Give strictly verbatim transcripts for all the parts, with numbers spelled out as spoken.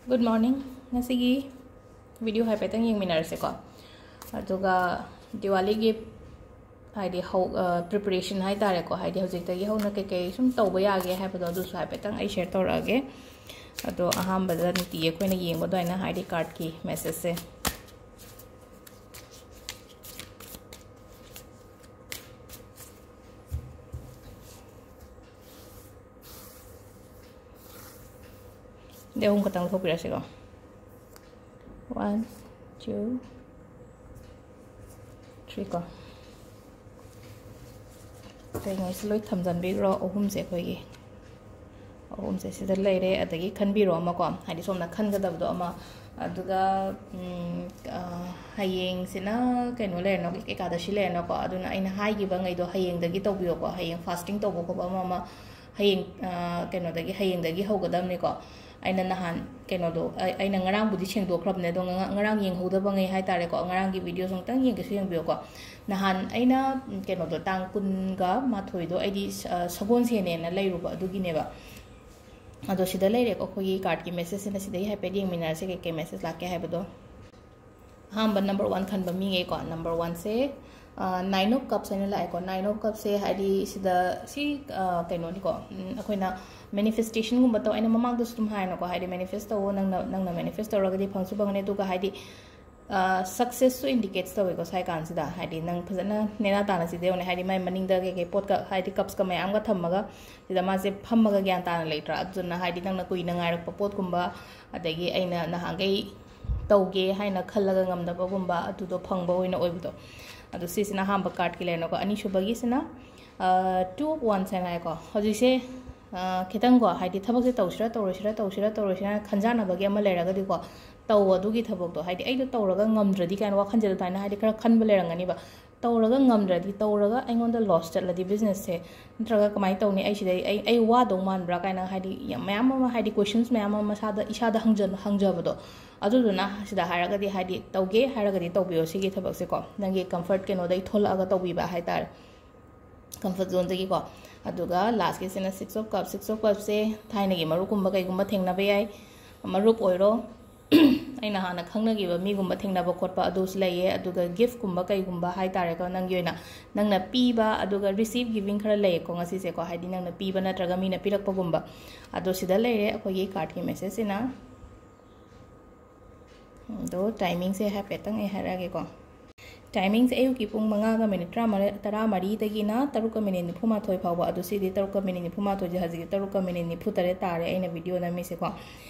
Good morning. ꯉꯁꯤꯒꯤ video ꯍꯥꯏꯐꯦꯠꯇꯪ ꯌꯦꯡꯃꯤꯟꯅꯔꯁꯦꯀꯣ꯫ ꯑꯗꯨꯒ ꯗꯤꯋꯥꯂꯤꯒꯤ ꯍꯥꯏꯗꯤ ꯍꯧ preparation ꯍꯥꯏ ꯇꯥꯔꯦꯀꯣ, ꯍꯥꯏꯗꯤ ꯍꯧꯖꯤꯛꯇꯒꯤ ꯍꯧꯅ ꯀꯩꯀꯩ ꯁꯨꯝ ꯇꯧꯕ ꯌꯥꯒꯦ ꯍꯥꯏꯕꯗꯣ ꯑꯗꯨꯁꯨ ꯍꯥꯏꯐꯦꯠꯇꯪ ꯑꯩ share ꯇꯧꯔꯛꯑꯒꯦ꯫ ꯑꯗꯣ ꯑꯍꯥꯟꯕꯗ ꯅꯨꯡꯇꯤꯒꯤ ꯑꯩꯈꯣꯏꯅ ꯌꯦꯡꯕ ꯑꯗꯨꯃꯥꯏꯅ ꯍꯥꯏꯗꯤ cardꯀꯤ messageꯁꯦ ꯑꯗꯩ ꯑꯍꯨꯝ ꯈꯛꯇꯪ ꯂꯧꯊꯣꯛꯄꯤꯔꯁꯤꯀꯣ꯫ One, two, three ꯀꯣ꯫ ꯀꯩꯉꯩꯁꯤ ꯂꯣꯏ ꯊꯝꯖꯤꯟꯕꯤꯈ꯭ꯔꯣ꯫ ꯑꯍꯨꯝꯁꯦ ꯑꯩꯈꯣꯏꯒꯤ ꯑꯍꯨꯝꯁꯦ ꯁꯤꯗ ꯂꯩꯔꯦ꯫ ꯑꯗꯒꯤ ꯈꯟꯕꯤꯔꯣ ꯑꯃꯀꯣ, ꯍꯥꯏꯗꯤ ꯁꯣꯝꯅ ꯈꯟꯒꯗꯕꯗꯣ ꯑꯃ꯫ ꯑꯗꯨꯒ ꯎꯝ, ꯑ, ꯍꯌꯦꯡꯁꯤꯅ ꯀꯩꯅꯣ ꯂꯩꯔꯦꯅ, ꯑꯦꯀꯥꯗꯁꯤ ꯂꯩꯔꯦꯅꯀꯣ꯫ ꯑꯗꯨꯅ ꯑꯩꯅ ꯍꯥꯏꯈꯤꯕ ꯉꯩꯗꯣ ꯍꯌꯦꯡꯗꯒꯤ ꯇꯧꯕꯤꯌꯣꯀꯣ꯫ ꯍꯌꯦꯡ fasting ꯇꯧꯕ ꯈꯣꯠꯄ ꯑꯃ ꯑꯃ ꯍꯌꯦꯡ, ꯑ, ꯀꯩꯅꯣꯗꯒꯤ, ꯍꯌꯦꯡꯗꯒꯤ ꯍꯧꯒꯗꯕꯅꯤꯀꯣ꯫ ꯑꯩꯅ ꯅꯍꯥꯟ ꯀꯩꯅꯣꯗꯣ, ꯑꯩ-, ꯑꯩꯅ ꯉꯔꯥꯡꯕꯨꯗꯤ ꯁꯦꯡꯗꯣꯛꯈ꯭ꯔꯕꯅꯦ, ꯑꯗꯣ ꯉ-, ꯉꯔꯥꯡ ꯌꯦꯡꯍꯧꯗꯕꯉꯩ ꯍꯥꯏ ꯇꯥꯔꯦꯀꯣ, ꯉꯔꯥꯡꯒꯤ videoꯁꯦ ꯑꯃꯨꯛꯇꯪ ꯌꯦꯡꯒꯦꯁꯨ ꯌꯦꯡꯕꯤꯌꯨꯀꯣ꯫ ꯅꯍꯥꯟ ꯑꯩꯅ, ꯎꯝ, ꯀꯩꯅꯣꯗꯣ, ꯇꯥꯡ ꯀꯨꯟꯒ ꯃꯥꯊꯣꯏꯗꯣ ꯑꯩꯗꯤ ꯁ-, ꯑ, ꯁꯒꯣꯜꯁꯦꯟꯅꯦꯅ ꯂꯩꯔꯨꯕ ꯑꯗꯨꯒꯤꯅꯦꯕ꯫ ꯑꯗꯣ ꯁꯤꯗ ꯂꯩꯔꯦꯀꯣ, ꯑꯩꯈꯣꯏꯒꯤ cardꯀꯤ messageꯁꯤꯅ꯫ ꯁꯤꯗꯒꯤ ꯍꯥꯏꯐꯦꯠ ꯌꯦꯡꯃꯤꯟꯅꯔꯁꯦ, ꯀꯩꯀꯩ message ꯂꯥꯛꯀꯦ ꯍꯥꯏꯕꯗꯣ꯫ ꯑꯍꯥꯟꯕ number one ꯈꯟꯕ ꯃꯤꯉꯩꯀꯣ, number oneꯁꯦ, ꯑ, Nine of Cups ꯍꯥꯏꯅ ꯂꯥꯛꯑꯦꯀꯣ꯫ Nine of Cupꯁꯦ ꯍꯥꯏꯗꯤ ꯁꯤꯗ ꯁꯤ, ꯑ, ꯀꯩꯅꯣꯅꯤꯀꯣ, ꯎꯝ, ꯑꯩꯈꯣꯏꯅ manifestationꯒꯨꯝꯕ ꯇꯧ, ꯑꯩꯅ ꯃꯃꯥꯡꯗꯁꯨ ꯑꯗꯨꯝ ꯍꯥꯏꯅꯀꯣ, ꯍꯥꯏꯗꯤ manifest ꯇꯧꯋꯣ, ꯅꯪꯅ, ꯅꯪꯅ manifest ꯇꯧꯔꯒꯗꯤ ꯐꯪꯁꯨ ꯐꯪꯒꯅꯤ꯫ ꯑꯗꯨꯒ ꯍꯥꯏꯗꯤ, ꯑ, successꯁꯨ indicates ꯇꯧꯋꯦꯀꯣ ꯁ꯭ꯋꯥꯏ ꯀꯥꯟꯁꯤꯗ꯫ ꯍꯥꯏꯗꯤ ꯅꯪ ꯐꯖꯅ ꯅꯦꯅꯥ ꯇꯥꯅ ꯁꯤꯗ ꯌꯦꯡꯉꯨꯅꯦ, ꯍꯥꯏꯗꯤ ꯃꯥꯏ ꯃꯅꯤꯡꯗ ꯀꯩꯀꯩ ꯄꯣꯠꯀ, ꯍꯥꯏꯗꯤ cupsꯀ ꯃꯌꯥꯝꯒ ꯊꯝꯃꯒ ꯁꯤꯗ ꯃꯥꯁꯦ ꯐꯝꯃꯒ ꯒ꯭ꯌꯥꯟ ꯇꯥꯅ ꯂꯩꯇ꯭ꯔꯥ? ꯑꯗꯨꯅ ꯍꯥꯏꯗꯤ ꯅꯪꯅ ꯀꯨꯏꯅ ꯉꯥꯏꯔꯛꯄ ꯄꯣꯠꯀꯨꯝꯕ, ꯑꯗꯒꯤ ꯑꯩꯅ ꯅꯍꯥꯟꯈꯩ ꯇꯧꯒꯦ ꯍꯥꯏꯅ ꯈꯜꯂꯒ ꯉꯝꯗꯕꯒꯨꯝꯕ, ꯑꯗꯨꯗꯣ ꯐꯪꯕ ꯑꯣꯏꯅ ꯑꯣꯏꯕꯗꯣ꯫ ꯑꯗꯣ ꯁꯤꯁꯤꯅ ꯑꯍꯥꯟꯕ cardꯀꯤ ꯂꯩꯔꯦꯅꯀꯣ꯫ ꯑꯅꯤꯁꯨꯕꯒꯤꯁꯤꯅ, ꯑ, Two of Wands ꯍꯥꯏꯅ ꯍꯥꯏꯀꯣ꯫ ꯍꯧꯖꯤꯛꯁꯦ, ꯑ, ꯈꯤꯇꯪꯀꯣ, ꯍꯥꯏꯗꯤ ꯊꯕꯛꯁꯦ ꯇꯧꯁꯤꯔꯥ ꯇꯧꯔꯣꯏꯁꯤꯔꯥ, ꯇꯧꯁꯤꯔꯥ ꯇꯧꯔꯣꯏꯁꯤꯔꯥ ꯍꯥꯏꯅ ꯈꯟꯖꯥꯟꯅꯕꯒꯤ ꯑꯃ ꯂꯩꯔꯒꯗꯤꯀꯣ, ꯇꯧ ꯑꯗꯨꯒꯤ ꯊꯕꯛꯇꯣ꯫ ꯍꯥꯏꯗꯤ ꯑꯩꯗꯣ ꯇꯧꯔꯒ ꯉꯝꯗ꯭ꯔꯗꯤ ꯀꯥꯏꯅ ꯋꯥꯈꯜꯁꯦ ꯑꯗꯨꯃꯥꯏꯅ ꯍꯥꯏꯗꯤ ꯈꯔ ꯈꯟꯕ ꯂꯩꯔꯝꯒꯅꯤꯕ꯫ ꯇꯧꯔꯒ ꯉꯝꯗ꯭ꯔꯗꯤ, ꯇꯧꯔꯒ ꯑꯩꯉꯣꯟꯗ loss ꯆꯠꯂꯗꯤ businessꯁꯦ, ꯅꯠꯇ꯭ꯔꯒ ꯀꯃꯥꯏꯅ ꯇꯧꯅꯤ, ꯑꯩ ꯁꯤꯗꯩ ꯑꯩ, ꯑꯩ ꯋꯥꯗꯧ ꯃꯥꯟꯕ꯭ꯔꯥ ꯀꯥꯏꯅ ꯍꯥꯏꯗꯤ ꯌꯥꯝ ꯃꯌꯥꯝ ꯑꯃ ꯍꯥꯏꯗꯤ questions ꯃꯌꯥꯝ ꯑꯃ ꯃꯁꯥꯗ, ꯏꯁꯥꯗ ꯍꯪꯖ-, ꯍꯪꯖꯕꯗꯣ꯫ ꯑꯗꯨꯗꯨꯅ ꯁꯤꯗ ꯍꯥꯏꯔꯒꯗꯤ ꯍꯥꯏꯗꯤ ꯇꯧꯒꯦ ꯍꯥꯏꯔꯒꯗꯤ ꯇꯧꯕꯤꯌꯣ ꯁꯤꯒꯤ ꯊꯕꯛꯁꯦꯀꯣ꯫ ꯅꯪꯒꯤ comfort ꯀꯩꯅꯣꯗꯒꯤ ꯊꯣꯛꯂꯛꯑꯒ ꯇꯧꯕꯤꯕ ꯍꯥꯏꯇꯥꯔꯦ, comfort zoneꯗꯒꯤꯀꯣ꯫ ꯑꯗꯨꯒ lastꯀꯤꯁꯤꯅ Six of Cups꯫ Six of Cupꯁꯦ ꯊꯥꯏꯅꯒꯤ ꯃꯔꯨꯞꯀꯨꯝꯕ ꯀꯩꯒꯨꯝꯕ ꯊꯦꯡꯅꯕ ꯌꯥꯏ꯫ ꯃꯔꯨꯞ ꯑꯣꯏꯔꯣ, ꯑꯩꯅ ꯍꯥꯟꯅ ꯈꯪꯅꯈꯤꯕ ꯃꯤꯒꯨꯝꯕ ꯊꯦꯡꯅꯕ ꯈꯣꯠꯄ ꯑꯗꯨꯁꯨ ꯂꯩꯌꯦ꯫ ꯑꯗꯨꯒ gift ꯀꯨꯝꯕ ꯀꯩꯒꯨꯝꯕ ꯍꯥꯏ ꯇꯥꯔꯦꯀꯣ, ꯅꯪꯒꯤ ꯑꯣꯏꯅ ꯅꯪꯅ ꯄꯤꯕ, ꯑꯗꯨꯒ receive giving ꯈꯔ ꯂꯩꯌꯦꯀꯣ ꯉꯁꯤꯁꯦꯀꯣ, ꯍꯥꯏꯗꯤ ꯅꯪꯅ ꯄꯤꯕ ꯅꯠꯇ꯭ꯔꯒ ꯃꯤꯅ ꯄꯤꯔꯛꯄꯒꯨꯝꯕ꯫ ꯑꯗꯣ ꯁꯤꯗ ꯂꯩꯔꯦ ꯑꯩꯈꯣꯏꯒꯤ cardꯀꯤ messageꯁꯤꯅ꯫ ꯑꯗꯣ timingꯁꯦ ꯍꯥꯏꯐꯦꯠꯇꯪ ꯑꯩ ꯍꯥꯏꯔꯛꯑꯒꯦꯀꯣ꯫ Timingꯁꯦ ꯑꯌꯨꯛꯀꯤ ꯄꯨꯡ ꯃꯉꯥꯒ ꯃꯤꯅꯤꯠ ꯇꯔꯥꯃꯔꯤ, ꯇꯔꯥꯃꯔꯤꯗꯒꯤꯅ ꯇꯔꯨꯛꯀ ꯃꯤꯅꯤꯠ ꯅꯤꯐꯨꯃꯥꯊꯣꯏ ꯐꯥꯎꯕ꯫ ꯑꯗꯣ ꯁꯤꯗꯤ ꯇꯔꯨꯛꯀ ꯃꯤꯅꯤꯠ ꯅꯤꯐꯨꯃꯥꯊꯣꯏꯁꯦ, ꯍꯧꯖꯤꯛꯇꯤ ꯇꯔꯨꯛꯀ ꯃꯤꯅꯤꯠ ꯅꯤꯐꯨꯇꯔꯦꯠ ꯇꯥꯔꯦ ꯑꯩꯅ video ꯅꯝꯃꯤꯁꯦꯀꯣ꯫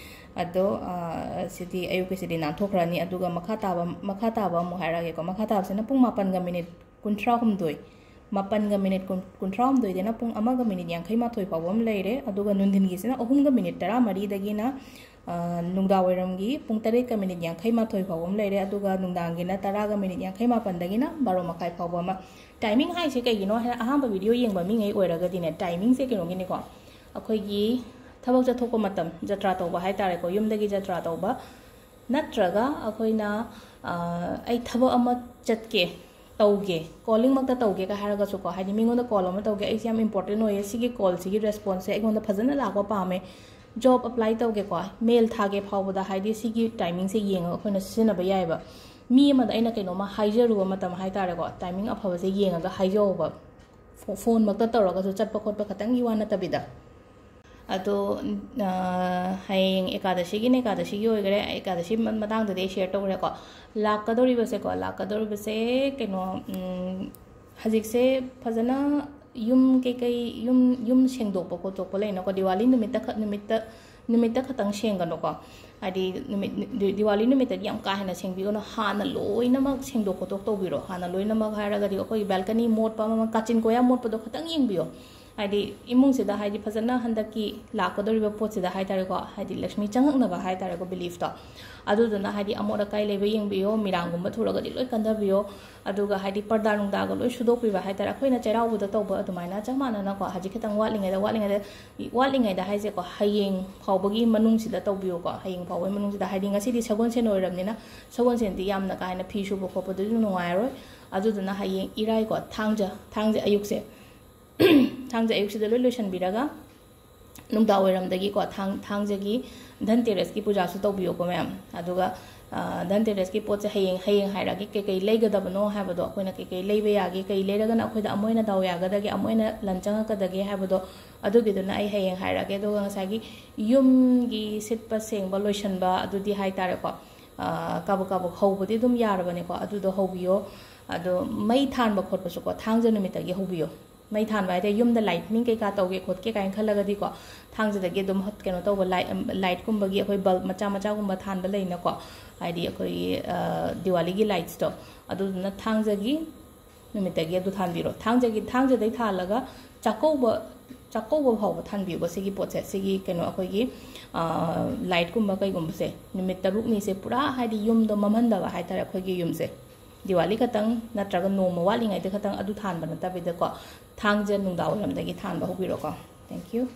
ꯑꯗꯣ, ꯑ, ꯁꯤꯗꯤ ꯑꯌꯨꯛꯀꯤꯁꯤꯗꯤ ꯅꯥꯟꯊꯣꯛꯈ꯭ꯔꯅꯤ꯫ ꯑꯗꯨꯒ ꯃꯈꯥ ꯇꯥꯕ, ꯃꯈꯥ ꯇꯥꯕ ꯑꯃꯨꯛ ꯍꯥꯏꯔꯛꯑꯒꯦꯀꯣ꯫ ꯃꯈꯥ ꯇꯥꯕꯁꯤꯅ ꯄꯨꯡ ꯃꯥꯄꯟꯒ ꯃꯤꯅꯤꯠ ꯀꯨꯟꯊ꯭ꯔꯥꯍꯨꯝꯗꯣꯏ, ꯃꯥꯄꯟꯒ ꯃꯤꯅꯤꯠ ꯀꯨꯟ-, ꯀꯨꯟꯊ꯭ꯔꯥꯍꯨꯝꯗꯣꯏꯗꯩꯅ ꯄꯨꯡ ꯑꯃꯒ ꯃꯤꯅꯤꯠ ꯌꯥꯡꯈꯩ ꯃꯥꯊꯣꯏ ꯐꯥꯎꯕ ꯑꯃ ꯂꯩꯔꯦ꯫ ꯑꯗꯨꯒ ꯅꯨꯡꯊꯤꯟꯒꯤꯁꯤꯅ ꯑꯍꯨꯝꯒ ꯃꯤꯅꯤꯠ ꯇꯔꯥꯃꯔꯤꯗꯒꯤꯅ, ꯑ, ꯅꯨꯡꯗꯥꯡꯋꯥꯏꯔꯝꯒꯤ ꯄꯨꯡ ꯇꯔꯦꯠꯀ ꯃꯤꯅꯤꯠ ꯌꯥꯡꯈꯩ ꯃꯥꯊꯣꯏ ꯐꯥꯎꯕ ꯑꯃ ꯂꯩꯔꯦ꯫ ꯑꯗꯨꯒ ꯅꯨꯡꯗꯥꯡꯒꯤꯅ ꯇꯔꯥꯒ ꯃꯤꯅꯤꯠ ꯌꯥꯡꯈꯩ ꯃꯥꯄꯟꯗꯒꯤꯅ ꯕꯥꯔꯣ ꯃꯈꯥꯏ ꯐꯥꯎꯕ ꯑꯃ꯫ Timing ꯍꯥꯏꯁꯦ ꯀꯩꯒꯤꯅꯣ ꯍꯥꯏ, ꯑꯍꯥꯟꯕ video ꯌꯦꯡꯕ ꯃꯤꯉꯩ ꯑꯣꯏꯔꯒꯗꯤꯅꯦ, timingꯁꯦ ꯀꯩꯅꯣꯒꯤꯅꯤꯀꯣ, ꯑꯩꯈꯣꯏꯒꯤ ꯊꯕꯛ ꯆꯠꯊꯣꯛꯄ ꯃꯇꯝ, ꯖꯇ꯭ꯔꯥ ꯇꯧꯕ ꯍꯥꯏꯇꯥꯔꯦꯀꯣ, ꯌꯨꯝꯗꯒꯤ ꯖꯇ꯭ꯔꯥ ꯇꯧꯕ, ꯅꯠꯇ꯭ꯔꯒ ꯑꯩꯈꯣꯏꯅ, ꯑ, ꯑꯩ ꯊꯕꯛ ꯑꯃ ꯆꯠꯀꯦ, ꯇꯧꯒꯦ, callingꯃꯛꯇ ꯇꯧꯒꯦꯒ ꯍꯥꯏꯔꯒꯁꯨꯀꯣ, ꯍꯥꯏꯗꯤ ꯃꯤꯉꯣꯟꯗ call ꯑꯃ ꯇꯧꯒꯦ, ꯑꯩꯁꯦ ꯌꯥꯝ important ꯑꯣꯏꯌꯦ, ꯁꯤꯒꯤ callꯁꯤꯒꯤ responseꯁꯦ ꯑꯩꯉꯣꯟꯗ ꯐꯖꯅ ꯂꯥꯛꯄ ꯄꯥꯝꯃꯦ, job apply ꯇꯧꯒꯦꯀꯣ, mail ꯊꯥꯒꯦ ꯐꯥꯎꯕꯗ ꯍꯥꯏꯗꯤ ꯁꯤꯒꯤ timingꯁꯦ ꯌꯦꯡꯉꯒ ꯑꯩꯈꯣꯏꯅ ꯁꯤꯖꯤꯟꯅꯕ ꯌꯥꯏꯑꯕ꯫ ꯃꯤ ꯑꯃꯗ ꯑꯩꯅ ꯀꯩꯅꯣꯝꯃ ꯍꯥꯏꯖꯔꯨꯕ ꯃꯇꯝ ꯍꯥꯏꯇꯥꯔꯦꯀꯣ, timing ꯑꯐꯕꯁꯦ ꯌꯦꯡꯉꯒ ꯍꯥꯏꯖꯧꯕ꯫ ꯐꯣ-, phoneꯃꯛꯇ ꯇꯧꯔꯒꯁꯨ ꯆꯠꯄ ꯈꯣꯠꯄ ꯈꯛꯇꯪꯒꯤ ꯋꯥ ꯅꯠꯇꯕꯤꯗ꯫ ꯑꯗꯣ, ꯑ, ꯍꯌꯦꯡ ꯑꯦꯀꯥꯗꯁꯤꯒꯤꯅ ꯑꯦꯀꯥꯗꯁꯤꯒꯤ ꯑꯣꯏꯈꯔꯦ, ꯑꯦꯀꯥꯗꯁꯤ ꯃ-, ꯃꯇꯥꯡꯗꯗꯤ ꯑꯩ share ꯇꯧꯈ꯭ꯔꯦꯀꯣ꯫ ꯂꯥꯛꯀꯗꯧꯔꯤꯕꯁꯦꯀꯣ, ꯂꯥꯛꯀꯗꯧꯔꯤꯕꯁꯦ ꯀꯩꯅꯣ, ꯎꯝ, ꯍꯧꯖꯤꯛꯁꯦ ꯐꯖꯅ ꯌꯨꯝ ꯀꯩꯀꯩ, ꯌꯨꯝ, ꯌꯨꯝ ꯁꯦꯡꯗꯣꯛꯄ ꯈꯣꯠꯇꯣꯛꯄ ꯂꯩꯅꯀꯣ, ꯗꯤꯋꯥꯂꯤ ꯅꯨꯃꯤꯠꯇ ꯈꯛ, ꯅꯨꯃꯤꯠꯇ, ꯅꯨꯃꯤꯠꯇ ꯈꯛꯇꯪ ꯁꯦꯡꯒꯅꯨꯀꯣ꯫ ꯍꯥꯏꯗꯤ ꯅꯨꯃꯤꯠ, ꯗꯤ-, ꯗꯤꯋꯥꯂꯤ ꯅꯨꯃꯤꯠꯇꯗꯤ ꯌꯥꯝ ꯀꯥ ꯍꯦꯟꯅ ꯁꯦꯡꯕꯤꯒꯅꯨ, ꯍꯥꯟꯅ ꯂꯣꯏꯅꯃꯛ ꯁꯦꯡꯗꯣꯛ ꯈꯣꯠꯇꯣꯛ ꯇꯧꯕꯤꯔꯣ꯫ ꯍꯥꯟꯅ ꯂꯣꯏꯅꯃꯛ ꯍꯥꯏꯔꯒꯗꯤ ꯑꯩꯈꯣꯏꯒꯤ balcony ꯃꯣꯠꯄ ꯑꯃ, ꯀꯥꯆꯤꯟ ꯀꯣꯌꯥ ꯃꯣꯠꯄꯗꯣ ꯈꯛꯇꯪ ꯌꯦꯡꯕꯤꯌꯣ꯫ ꯍꯥꯏꯗꯤ ꯏꯃꯨꯡꯁꯤꯗ ꯍꯥꯏꯗꯤ ꯐꯖꯅ ꯍꯟꯗꯛꯀꯤ ꯂꯥꯛꯀꯗꯧꯔꯤꯕ ꯄꯣꯠꯁꯤꯗ ꯍꯥꯏꯇꯥꯔꯦꯀꯣ, ꯍꯥꯏꯗꯤ ꯂꯛꯁꯃꯤ ꯆꯪꯉꯛꯅꯕ ꯍꯥꯏꯇꯥꯔꯦꯀꯣ, beliefꯇꯣ꯫ ꯑꯗꯨꯗꯨꯅ ꯍꯥꯏꯗꯤ ꯑꯃꯣꯠ ꯑꯀꯥꯏ ꯂꯩꯕ ꯌꯦꯡꯕꯤꯌꯣ, ꯃꯤꯔꯥꯡꯒꯨꯝꯕ ꯊꯨꯔꯒꯗꯤ ꯂꯣꯏ ꯀꯟꯊꯕꯤꯌꯣ꯫ ꯑꯗꯨꯒ ꯍꯥꯏꯗꯤ ꯄꯔꯗꯥ ꯅꯨꯡꯗꯥꯒ ꯂꯣꯏ ꯁꯨꯗꯣꯛꯄꯤꯕ ꯍꯥꯏꯇꯥꯔꯦ꯫ ꯑꯩꯈꯣꯏꯅ ꯆꯩꯔꯥꯎꯕꯗ ꯇꯧꯕ ꯑꯗꯨꯃꯥꯏꯅ ꯆꯞ ꯃꯥꯟꯅꯅꯀꯣ, ꯍꯧꯖꯤꯛ ꯈꯤꯇꯪ ꯋꯥꯠꯂꯤꯉꯩꯗ, ꯋꯥꯠꯂꯤꯉꯩꯗ, ꯋꯥꯠꯂꯤꯉꯩꯗ ꯍꯥꯏꯁꯦꯀꯣ, ꯍꯌꯦꯡ ꯐꯥꯎꯕꯒꯤ ꯃꯅꯨꯡꯁꯤꯗ ꯇꯧꯕꯤꯌꯣꯀꯣ꯫ ꯍꯌꯦꯡ ꯐꯥꯎꯕꯒꯤ ꯃꯅꯨꯡꯁꯤꯗ, ꯍꯥꯏꯗꯤ ꯉꯁꯤꯗꯤ ꯁꯒꯣꯜꯁꯦꯟ ꯑꯣꯏꯔꯕꯅꯤꯅ, ꯁꯒꯣꯜꯁꯦꯟꯗꯤ ꯌꯥꯝꯅ ꯀꯥ ꯍꯦꯟꯅ ꯐꯤ ꯁꯨꯕ ꯈꯣꯠꯄꯗꯨꯁꯨ ꯅꯨꯡꯉꯥꯏꯔꯣꯏ꯫ ꯑꯗꯨꯗꯨꯅ ꯍꯌꯦꯡ ꯏꯔꯥꯏꯀꯣ, ꯊꯥꯡꯖ, ꯊꯥꯡꯖ ꯑꯌꯨꯛꯁꯦ, ꯊꯥꯡꯖ ꯑꯌꯨꯛꯁꯤꯗ ꯂꯣꯏ ꯂꯣꯏꯁꯤꯟꯕꯤꯔꯒ, ꯅꯨꯡꯗꯥꯡ ꯋꯥꯏꯔꯝꯗꯒꯤꯀꯣ, ꯊꯥꯡ ꯊꯥꯡꯖꯒꯤ ꯙꯟꯇꯦꯔꯁꯀꯤ ꯄꯨꯖꯥꯁꯨ ꯇꯧꯕꯤꯌꯣꯀꯣ ꯃꯌꯥꯝ꯫ ꯑꯗꯨꯒ ꯙꯟꯇꯦꯔꯁꯀꯤ ꯄꯣꯠꯁꯦ ꯍꯌꯦꯡ ꯍꯌꯦꯡ ꯍꯥꯏꯔꯛꯑꯒꯦ, ꯀꯩꯀꯩ ꯂꯩꯒꯗꯕꯅꯣ ꯍꯥꯏꯕꯗꯣ, ꯑꯩꯈꯣꯏꯅ ꯀꯩꯀꯩ ꯂꯩꯕ ꯌꯥꯒꯦ, ꯀꯩ ꯂꯩꯔꯒꯅ ꯑꯩꯈꯣꯏꯗ ꯑꯃꯣꯏꯅ ꯗꯥꯎ ꯌꯥꯒꯗꯒꯦ, ꯑꯃꯣꯏꯅ ꯂꯟ ꯆꯪꯉꯛꯀꯗꯒꯦ ꯍꯥꯏꯕꯗꯣ, ꯑꯗꯨꯒꯤꯗꯨꯅ ꯑꯩ ꯍꯌꯦꯡ ꯍꯥꯏꯔꯛꯑꯒꯦ꯫ ꯑꯗꯨꯒ ꯉꯁꯥꯏꯒꯤ ꯌꯨꯝꯒꯤ ꯁꯤꯠꯄ ꯁꯦꯡꯕ ꯂꯣꯏꯁꯟꯕ ꯑꯗꯨꯗꯤ ꯍꯥꯏꯇꯥꯔꯦꯀꯣ, ꯀꯥꯕꯛ ꯀꯥꯕꯛ ꯍꯧꯕꯗꯤ ꯑꯗꯨꯝ ꯌꯥꯔꯕꯅꯦꯀꯣ꯫ ꯑꯗꯨꯗꯣ ꯍꯧꯕꯤꯌꯣ꯫ ꯑꯗꯣ ꯃꯩ ꯊꯥꯟꯕ ꯈꯣꯠꯄꯁꯨꯀꯣ, ꯊꯥꯡꯖ ꯅꯨꯃꯤꯠꯇꯒꯤ ꯍꯧꯕꯤꯌꯣ꯫ ꯃꯩ ꯊꯥꯟꯕ ꯍꯥꯏꯗꯤ ꯌꯨꯝꯗ ꯂꯥꯏꯠꯅꯤꯡ ꯀꯩꯀꯥ ꯇꯧꯒꯦ ꯈꯣꯠꯀꯦ ꯀꯥꯏꯅ ꯈꯜꯂꯒꯗꯤꯀꯣ, ꯊꯥꯡꯖꯗꯒꯤ ꯑꯗꯨꯝ ꯀꯩꯅꯣ ꯇꯧꯕ, ꯂꯥꯏꯠꯀꯨꯝꯕꯒꯤ, ꯑꯩꯈꯣꯏ ꯕꯜꯕ ꯃꯆꯥ ꯃꯆꯥꯒꯨꯝꯕ ꯊꯥꯟꯕ ꯂꯩꯅꯀꯣ, ꯍꯥꯏꯗꯤ ꯑꯩꯈꯣꯏꯒꯤ ꯗꯤꯋꯥꯂꯤꯒꯤ ꯂꯥꯏꯠꯁꯇꯣ, ꯑꯗꯨꯗꯨꯅ ꯊꯥꯡꯖꯒꯤ ꯅꯨꯃꯤꯠꯇꯒꯤ ꯑꯗꯨ ꯊꯥꯟꯕꯤꯔꯣ꯫ ꯊꯥꯡꯖꯒꯤ ꯊꯥꯡꯖꯗꯩ ꯊꯥꯜꯂꯒ ꯆꯥꯛꯀꯧꯕ ꯆꯥꯛꯀꯧꯕ ꯐꯥꯎꯕ ꯊꯥꯟꯕꯤꯌꯨꯀꯣ꯫ ꯁꯤꯒꯤ ꯄꯣꯠꯁꯦ, ꯁꯤꯒꯤ ꯀꯩꯅꯣ, ꯑꯩꯈꯣꯏꯒꯤ ꯂꯥꯏꯠꯀꯨꯝꯕ ꯀꯩꯒꯨꯝꯕꯁꯦ, ꯅꯨꯃꯤꯠ ꯇꯔꯨꯛꯅꯤꯁꯦ ꯄꯨꯔꯥ ꯍꯥꯏꯗꯤ ꯌꯨꯝꯗꯣ ꯃꯝꯍꯟꯗꯕ ꯍꯥꯏꯇꯥꯔꯦ꯫ ꯑꯩꯈꯣꯏꯒꯤ ꯌꯨꯝꯁꯦ ꯗꯤꯋꯥꯂꯤ ꯈꯛꯇꯪ ꯅꯠꯇ꯭ꯔꯒ ꯅꯣꯡꯃ ꯋꯥꯠꯂꯤꯉꯩꯗ ꯈꯛꯇꯪ ꯑꯗꯨ ꯊꯥꯟꯕ ꯅꯠꯇꯕꯤꯗꯀꯣ, ꯊꯥꯡꯖ ꯅꯨꯡꯗꯥꯡ ꯋꯥꯏꯔꯝꯗꯒꯤ ꯊꯥꯟꯕ ꯍꯧꯕꯤꯔꯣꯀꯣ꯫ Thank you꯫